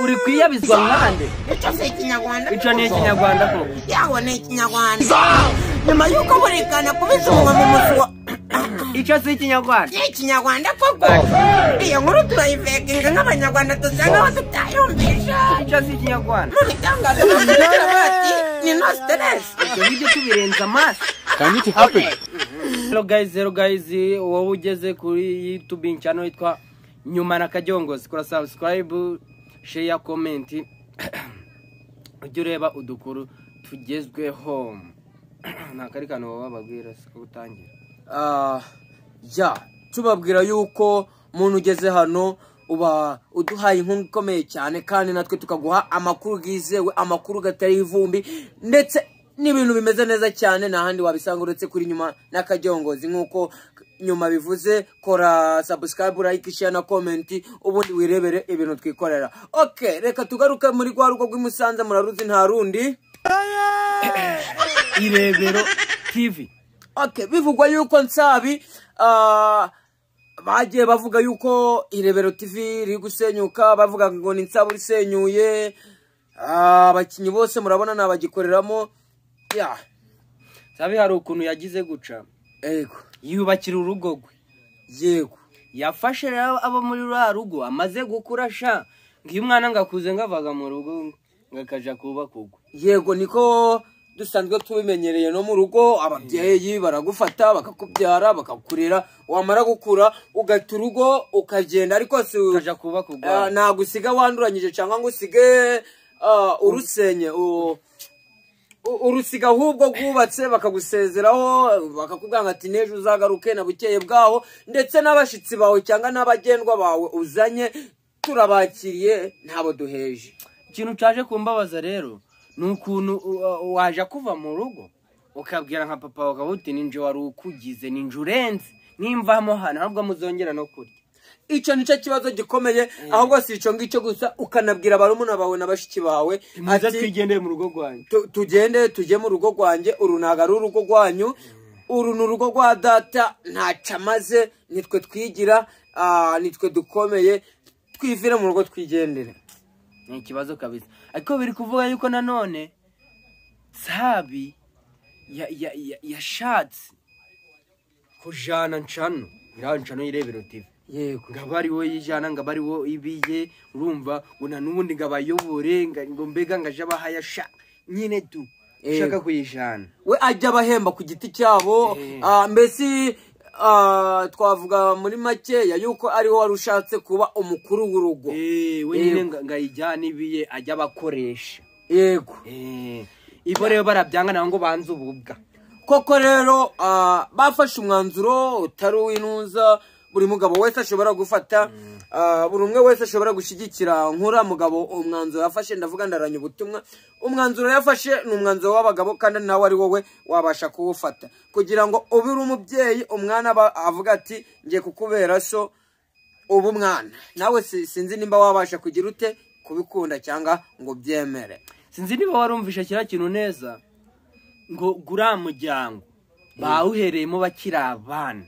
Uri kwiyabizwa mwande. Icyo si ikinyarwanda. Icyo ni ikinyarwanda koko. Yawe ni ikinyarwanda. Nyuma y'uko burikana kubizunga mu musuwa. Icyo si ikinyarwanda. Ni ikinyarwanda koko. Iyo nkuru turayivekinga nk'abanyarwanda dusa nkaho tutayumvisha. Icyo si ikinyarwanda. Mu bitangazamakuru bati ni no stress. Ibyo ngibyo tubirenza amaso. Can it happen? Hello guys, hello guys, wowe ugeze kuri YouTube channel yitwa Nyuma na Kajongozi, kora subscribe, share, comment, ujye ureba udukuru tugezweho. Nta kari kantu baba bababwira siko gutangira. Ya tubabwira yuko umuntu ugeze hano uba uduhaye inkunga ikomeye cyane, kandi natwe tukaguha amakuru yizewe, amakuru gatari ivumbi, ndetse n'ibintu bimeze neza cyane. Nta handi wabisanga uretse kuri Nyuma n'Akajongozi. Nk'uko Nyuma bivuze, kora subscribe, like, share na comment, ubundi wirebere ibintu twikorera. Okay, reka tugaruke muri rwa rugo rw'i Musanze, muraruzi nta rundi. Irebero TV. Okay, bivugwa yuko Nsabi, bagiye bavuga yuko Irebero TV iri gusenyuka, bavuga ngo ni Nsabi urisenyuye. Abakinnyi bose murabona nabagikoreramo ya. Sabi hari ukuntu yagize guca yubakira urugo rwe. Yafashe rero abo muri ruriya rugo amaze gukura sha, ngiyo umwana ngakuze ngavaga mu rugo ngakaja kuba kugwa. Yego, niko dusanzwe tubimenyereye no mu rugo, ababyeyi baragufata bakakubyara bakakurera, wamara gukura ugata urugo ukagenda, ariko si ukaja kuba kugwa. Ntabwo usiga wanduranyije cyangwa ngo usige urusenye urusiga, ahubwo rwubatse bakagusezeraho, bakakubwira ngo ati n'ejo uzagaruke na bukeye bwaho, ndetse n'abashyitsi bawe cyangwa n'abagendwa bawe uzanye turabakiriye, ntabo duheje. Ikintu cyaje kumbabaza rero ni ukuntu waje kuva mu rugo ukabwira nka papa wawe uti ninje wari ukugize, ninje urenze, nimvamo hano ntabwo muzongera no kurya. Icyo nicyo kibazo gikomeye. Ahubwo si icyo ngicyo gusa, ukanabwira barumuna bawe na bashiki bawe muze ati twigendeye mu rugo rwanjye. Tugende tujye mu rugo rwanjye, uru ntabwo ari urugo rwanyu, uru ni urugo rwa data, ntacyo amaze, nitwe twigira, nitwe dukomeye, twivire mu rugo twigendere. Ni ikibazo kabisa, ariko biri kuvuga yuko nanone Sabi yashatse kujana ncano, iriya ncano y'Irebero TV, ngo abe ari we yijana, ngo abe ari we ibiye, urumva ngo na n'ubundi ngo abayobore, ngo mbega ngo aje abahayasha nyine tu ushaka kuyijana. We ajya abahemba ku giti cyabo. Mbese twavuga muri makeya yuko ariwe wari ushatse kuba umukuru w'urugo. We nyine ngo ayijyane ibiye ajya abakoresha. Ibo rero barabyanga nabo ngo banze ububwa. Koko rero bafashe umwanzuro utari uw'inuza buri mugabo wese ashobora gufata, buri umwe wese ashobora gushyigikira nk'uriya mugabo umwanzuro yafashe. Ndavuga ndaranya ubutumwa, umwanzuro yafashe ni umwanzuro w'abagabo, kandi nawe ari wowe wabasha kuwufata kugira ngo ube uri umubyeyi, umwana aba avuga ati ngiye kukubera so ubu umwana nawe sinzi nimba wabasha kugira ute kubikunda cyangwa ngo byemere. Sinzi niba warumvishe kiriya kintu neza, ngo guriya muryango bawuhereyemo bakiri abana,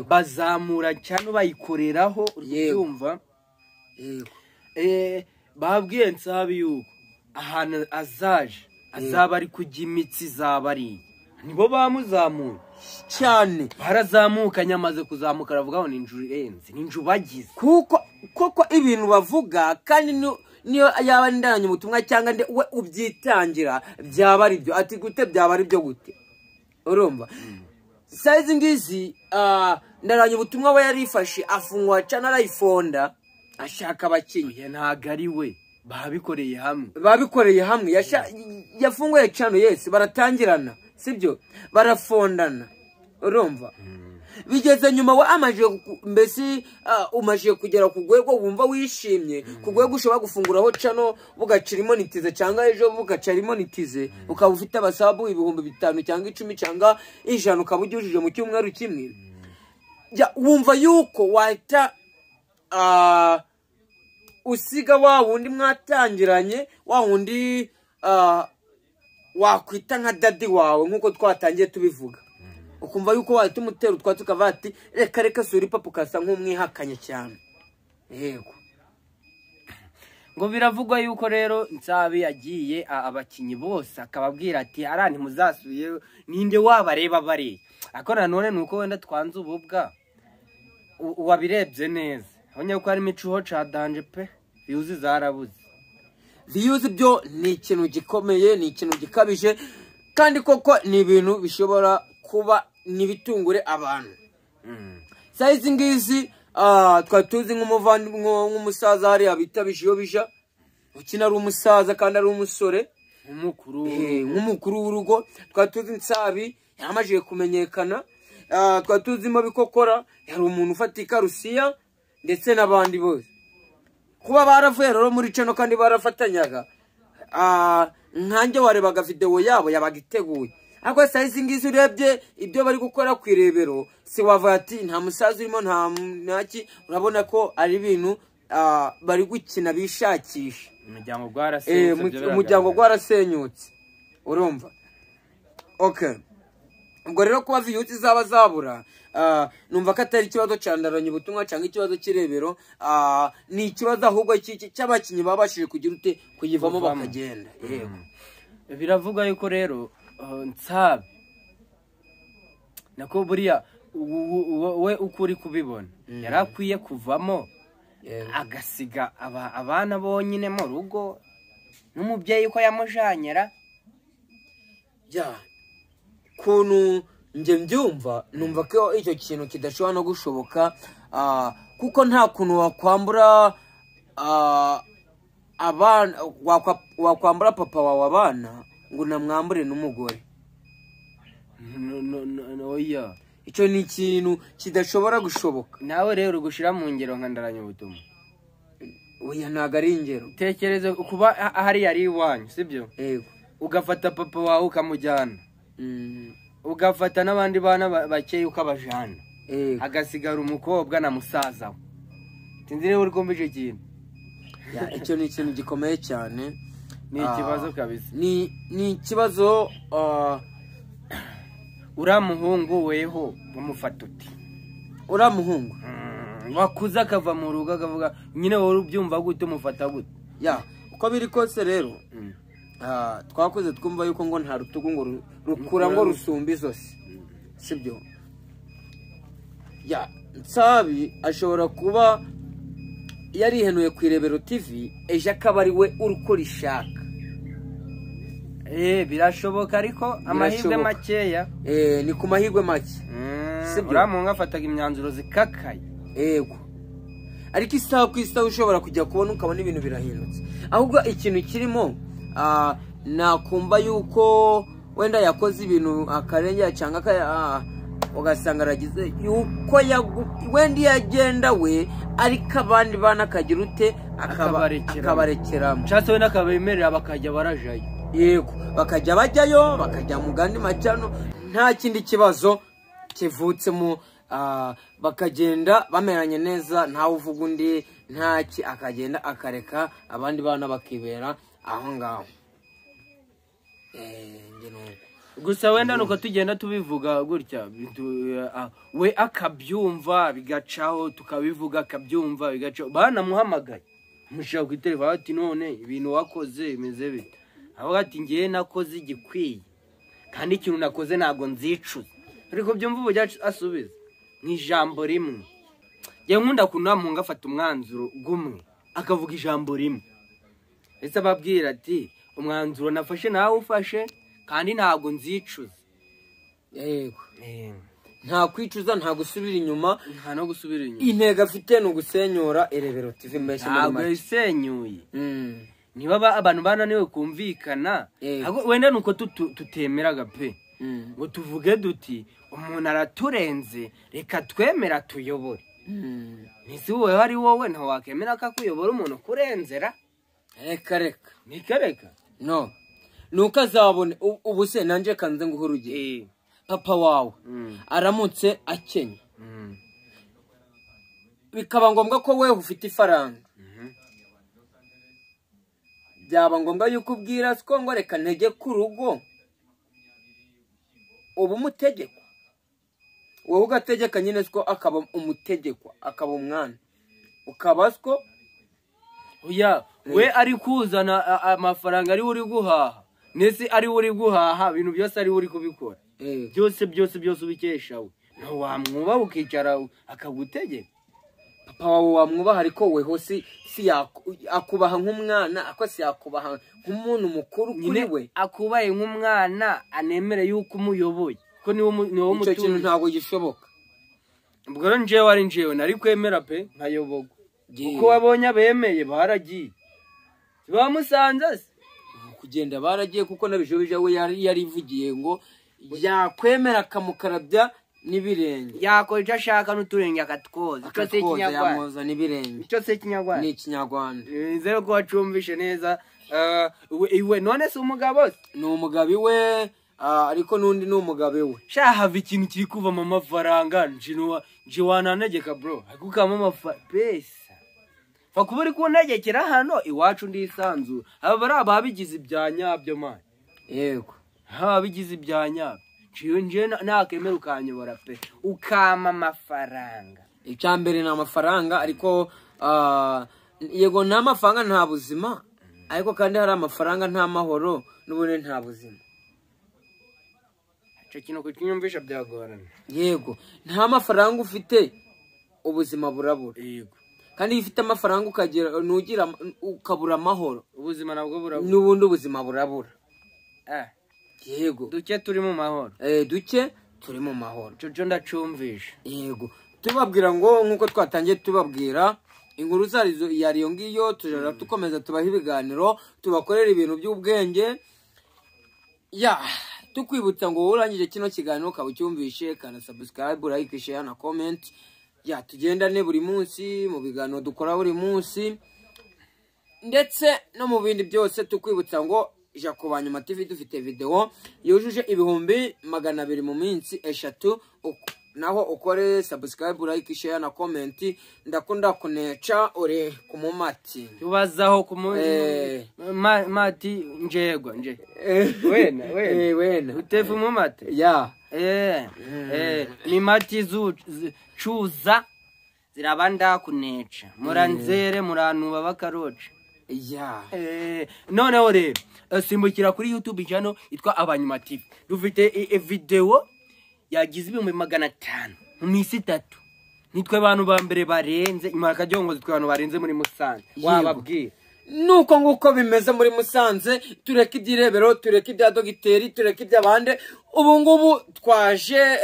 bazamura cyane bayikoreraho, uri kubyumva? Yego. Babwiye Nsabi yuko ahantu azaje azaba ari kujya imitsi izaba ari iye, nibo bamuzamuye cyane. Barazamukanye, amaze kuzamuka aravuga ngo ni inzu irenze, ni inzu bagize. Kuko koko ibintu bavuga kandi niyo yaba ndanye ubutumwa cyangwa nde we ubyitangira byaba ari byo, ati gute byaba ari byo gute? Urumva size ngizi, ndaranye ubutumwa we yarifashe afungwa cyane arayifonda ashaka abakinnyi. Oya, ntabwo ari we, babikoreye hamwe. Babikoreye hamwe, yafunguye channel, yes, baratangirana, sibyo, barafondana. Urumva bigeze nyuma we amaje mbese umaje kugera ku rwego wumva wishimye, ku rwego ushobora gufunguraho channel bugacira imonetize, cyangwa ejo bugaca imonetize, ukaba ufite abasabu 5000 cyangwa 10 cyangwa 100, ukaba ugujije mu cyumweru kimwe. Ya, wumva yuko wahita usiga wa wundi mwatangiranye, wa wundi wakwita nka daddy wawe nk'uko twatangiye tubivuga, ukumva yuko wahita umutera utwatsi ukavuga ati reka reka sura papa, ukasa nk'umwihakanye cyane. Yego. Ngo biravugwa yuko rero Nsabi yagiye abakinyi bose akababwira ati ara ntimuzasubiye, ninde wabareba bari. Ariko nanone nuko wenda twanze ububwa wabirebye neza, abonye ko harimo icuho ca danje pe, views zarabuze. Views byo ni ikintu gikomeye, ni ikintu gikabije, kandi koko ni ibintu bishobora kuba n'ibitungure abantu. Size ngizi twari tuzi nk'umusaza hariya bita Bijiyobija, ukina ari umusaza kandi ari umusore nk'umukuru w'urugo. Twari tuzi Nsabi yamajije kumenyekana, twari tuzimo Bikokora yari umuntu ufatika, Rusiya ndetse n'abandi bose. Kuba baravuye rero muri cano kandi barafatanyaga, nkanjye warebaga video yabo yabaga iteguye. Ariko size ngizi urebye ibyo bari gukora ku Irebero, si wavuga ati nta musaza urimo nta ntaki, urabona ko ari ibintu bari gukina bishakisha. Umuryango gwarasenyutse, urumva. Okay, ubwo rero kuba views zaba zabura, numva ko atari ikibazo candaranye ubutumwa cyangwa ikibazo cy'irebero, ni ikibazo ahubwo cy'abakinyi babashije kugira ute kuyivamo bakagenda. Yego, biravuga yuko rero Nsabi nako buriya we ukuri kubibona yarakwiye kuvamo agasiga abana bonyine mu rugo n'umubyeyi ko yamujanyera. Ya kuntu nje mbyumva, numva ko icyo kintu kidashobora no gushoboka, kuko nta kuntu wakwambura abana, wakwambura papa wawe abana ngo namwambure n'umugore. No, oya, icyo ni ikintu kidashobora gushoboka. Nawe rero gushira mu ngero nka ndaranye ubutumwa. Oya, ntago ari ingero. Tekereza kuba hari yari iwanyu, sibyo? Yego. Ugafata papa wawe ukamujyana, ugafata n'abandi bana bakeye ukabajana, hagasigara umukobwa na musaza we. Sinzi niba uri kumva icyo kintu. Icyo ni ikintu gikomeye cyane, ni ikibazo kabisa. Ni ikibazo. Uriya muhungu weho umufata uti uriya muhungu wakuze akava mu rugo akavuga nyine wowe ubyumva gute, umufata gute? Ya, uko biri kose rero twakoze twumva yuko ngo nta rutugu ngo rukura ngo rusumba izosi, sibyo? Ya, Nsabi ashobora kuba yarihenuye ku Irebero TV, ejo akaba ari we urukora ishaka. Birashoboka, ariko amahirwe makeya. Ni ku mahirwe make. Uriya muhungu afataga imyanzuro zikakaye. Yego, ariko isaha ku isaha ushobora kujya kubona ukabona ibintu birahindutse. Ahubwo ikintu kirimo, nakumva yuko wenda yakoze ibintu akarengera cyangwa ugasanga aragize yuko wenda yagenda we, ariko abandi bana akagira ute akabarekeramo, cyangwa se wenda akabemerera bakajya barajayo. Yego, bakajya bajyayo, bakajya mu gandi macano, nta kindi kibazo kivutsemo, bakagenda bameranye neza, ntawe uvuga undi ntaki, akagenda akareka abandi bana bakibera aho ngaho. Gusa wenda nuko tugenda tubivuga gutya, we akabyumva bigacaho, tukabivuga akabyumva bigacaho. Banamuhamagaye amushyira ku telefone ati none ibintu wakoze bimeze bite? Avuga ati ngiye nakoze igikwiye, kandi ikintu nakoze ntabwo nzicuza. Ariko byumva uburyo asubiza mu ijambo rimwe. Njye nkunda kuntu afata umwanzuro gumwe akavuga ijambo rimwe, ese ababwira ati umwanzuro nafashe nawe ufashe kandi ntabwo nzicuza. Yego, nta kwicuza, nta gusubira inyuma, nta no gusubira inyuma. Intego afite ni ugusenyura Irebero TV mbese muri ntabwo make. Yasenyuye. Niba abantu bananiwe kumvikana, wenda nuko tutemeraga pe, ngo tuvuge duti umuntu araturenze, reka twemera tuyobore. Nisi wowe ari wowe nta wakemera akakuyobora umuntu kurenzera. Reka reka nikareka no nuko azabone. Ubu se nanje kanze nguhe urugero, papa wawe aramutse akenye, bikaba ngombwa ko wewe ufite ifaranga, byaba ngombwa yuko ubwira siko ngo reka ntege ku rugo, ubu umutegeko wowe ugategeka nyine siko akaba umutegekwa, akaba umwana, ukaba siko. Oya, We ari kuzana amafaranga ari uri guhaha. Nese ari uri guhaha ibintu byose ari uri kubikora. Byose byose byose ubikesha we. No wamwubaha ukicara akagutegeka. Papa wawe wamwubaha ariko weho si akubaha nk'umwana, ako si akubaha nk'umuntu mukuru kuri we. Akubaye nk'umwana anemere yuko umuyoboye. Ko niwo niwo mutunzi. Icyo kintu ntabwo gishoboka. Ubwo rero njewe ari njewe nari kwemera pe nkayobogwa. Kuko wabonye abemeye baragiye. Bamusanze se kugenda baragiye kuko nabijobije we yarivugiye ngo yakwemera akamukarabya n'ibirenge. Yakora icyo ashaka n'uturenge akatwoza. Icyo se Ikinyarwanda. Yamoza n'ibirenge. Icyo se Ikinyarwanda. Ni Ikinyarwanda. Nizere ko wacumbishe neza. Iwe none se umugabo se? Ni umugabo iwe ariko n'undi ni umugabo iwe. Sha hava ikintu kiri kuva mu mafaranga nje wananegeka bro. Akukama amafaranga pesa. Fa kuba uri kuntegekera hano iwacu ndisanzura. Aba bari ababigize ibya nyabyo man. Yego. Ababigize ibya nyabyo. Nje nakemera ukanyobora pe. Ukama amafaranga. Icya mbere ni amafaranga ariko yego nta mafaranga nta buzima. Ariko kandi hari amafaranga nta mahoro n'ubundi nta buzima. Icyo kintu kukinyumvisha byagorana. Yego, nta mafaranga ufite ubuzima burabura. Yego. Kandi iyo ufite amafaranga ukagira nugira ukabura amahoro, ubuzima nabwo burabura. N'ubundi ubuzima burabura. Yego. Duke turi mu mahoro. Duke turi mu mahoro. Cyo ndacumvisha. Yego. Tubabwira ngo nkuko twatangiye tubabwira inkuru zarizo yariyo ngiyo tujara tukomeza tubaha ibiganiro tubakorera ibintu by'ubwenge. Ya tukwibutsa ngo urangije kino kiganiro ukaba ucyumvishe kana subscribe, like, share na comment. Ya tugendane buri munsi mu biganiro dukora buri munsi ndetse no mu bindi byose. Tukwibutsa ngo Jacob Nyuma TV dufite video yujuje 200,000 mu minsi 3. Naho ukore subscribe, like, share na comment. Ndakunda kuneca uri kumumati tubazaho ku mati njegwa nje wena wena wena utefu mumate ya ni mati zucuza zirabanda kuneca muranzere muranuba bakaroca ya noneho rero simbukira kuri YouTube channel itwa Abanyuma TV dufite video yagize 500,000 mu minsi 3. Nitwe abantu ba mbere barenze imara kajongozi, twe abantu barenze muri Musanze. Wababwira nuko nguko bimeze muri Musanze. Tureke ibyirebero, tureke ibya dogiteri, tureke iby'abande. Ubu ngubu twaje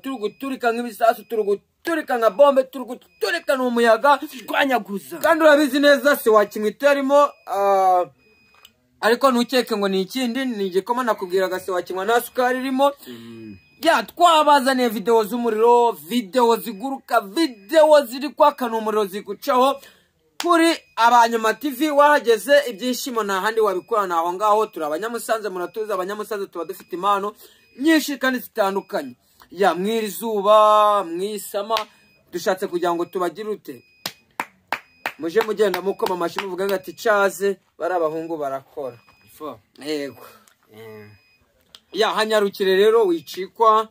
turi guturika nk'ibisasu, turi guturika nka bombe, turi guturika n'umuyaga twanyaguza. Kandi urabizi neza se wakinywa iterimo ariko ntukeke ngo ni ikindi, ni igikoma nakubwiraga se wakinywa nta sukari irimo. Ya twabazaniye video z'umuriro, video ziguruka, video ziri kwakana umuriro zigucaho kuri Abanyuma TV. Wahageze ibyishimo nta handi wabikura naho ngaho. Turi abanyamusanze, muratuza abanyamusanze, tuba dufite impano nyinshi kandi zitandukanye. Ya mwiri zuba mwisama dushatse kugira ngo tubagire ute muje mugenda mukoma amashyi muvuga ngo ati caze bari abahungu barakora. Yego. Ya hanyarukire rero wicikwa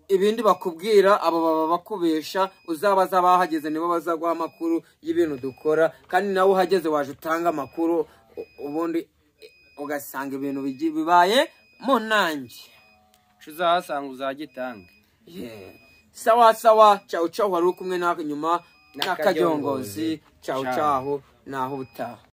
ibindi bakubwira abo baba bakubesha. Uzabaza bahageze nibo bazaguha amakuru y'ibintu dukora, kandi nawe uhageze waje utanga amakuru ubundi ugasanga ibintu bibaye mu nanjye uzahasanga uzagitanga. Sawa sawa, ciao ciao. Wari kumwe na nyuma n'akajongozi. Ciao ciao, naho utaha.